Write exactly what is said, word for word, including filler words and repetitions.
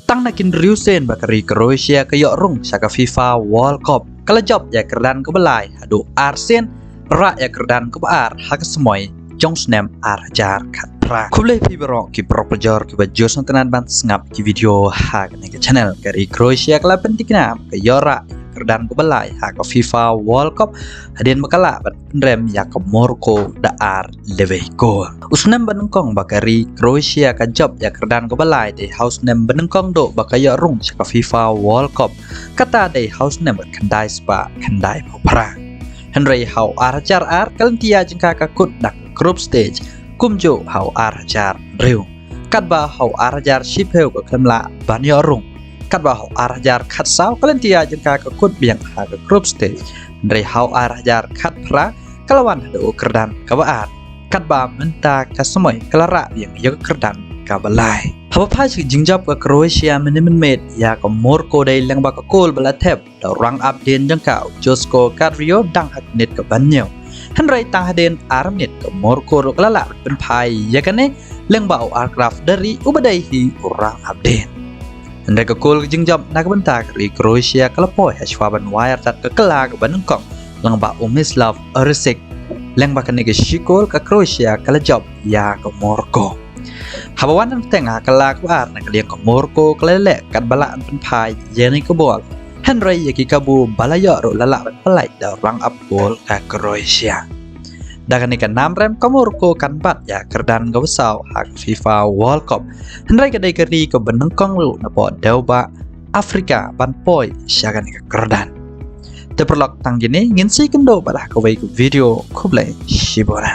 Tang na ki hynriew sien ba ka ri Croatia ka ïoh rung sha ka FIFA World Cup, ka la jop ïa ka kyrdan kaba lai haduh ar sien, rah ïa ka kyrdan kaba ar ha ka samoi jong u snem ar hajar khatphra. Khublei phi baroh ki paralok parajor kiba ju sngewtynnad ban sngap ki video ha kane ka channel. Ka ri Croatia ka la pynthikna ba ka ïoh rah ïa ka kyrdan kaba lai ha ka FIFA World Cup hadien ba ka lah ban pynrem ïa ka Morocco da ar lewei kol. U snem ba nyngkong ba ka ri Croatia ka jop ïa ka kyrdan kaba lai dei ha u snem ba nyngkong duh ba ka ïoh rung sha ka FIFA World Cup, kata dei ha u snem khyndai spah khyndai phew phra. Hynrei ha u ar hajar ar, ka lynti ïa jong ka ka kut da ka group stage kumjuh ha u ar hajar hynriew. Katba ha u ar hajar shiphew ka khlem lah ban ïoh rung. Katba ha u ar hajar khatsaw, ka lynti ïa jong ka ka kut biang ha ka group stage. Hynrei ha u ar hajar khatphra ka la wan haduh u kyrdan kaba ar. Katba mynta ka samoi ka la rah biang ïa ka kyrdan kaba lai. Haba phai sha ka jingjop ka Croatia mynne mynmiet ïa ka Morocco dei lyngba ka kol ba la thep da u rangap dien jong ka u Josko Cardozo dang ha ka minit kaba hynñiew. Hynrei tang hadien ar minit ka Morocco ruh ka la lah ban pynphai ïa kane lyngba u Achraf Darri uba dei hi u rangap dien. Hynrei ka kol ka jingjop na ka bynta ka ri Croatia ka la poi ha shuwa ban wai artat ka kylla kaba nyngkong lyngba u Mislav Orsic. Lyngba kane ka shi kol ka Croatia ka la jop ïa ka Morocco. Haba wan na ka teng ha ka kylla kaba ar na ka liang ka Morocco ka la leh katba lah ban pynphai ïa kane ka bol. Hynrei ïa ki kabu ba la ïoh ruh la lah ban pynlait da u rangap kol ka Croatia. Da kane ka nam rem ka Morocco kan bat ïa ka kyrdan kaba saw ha ka FIFA World Cup. Hynrei ka dei ka ri kaba nyngkong ruh napoh dewbah Afrika ban poi sha kane ka kyrdan. Te paralok, tang kine, ngin sa ïakynduh bad ha kawei ka video. Khublei shibun.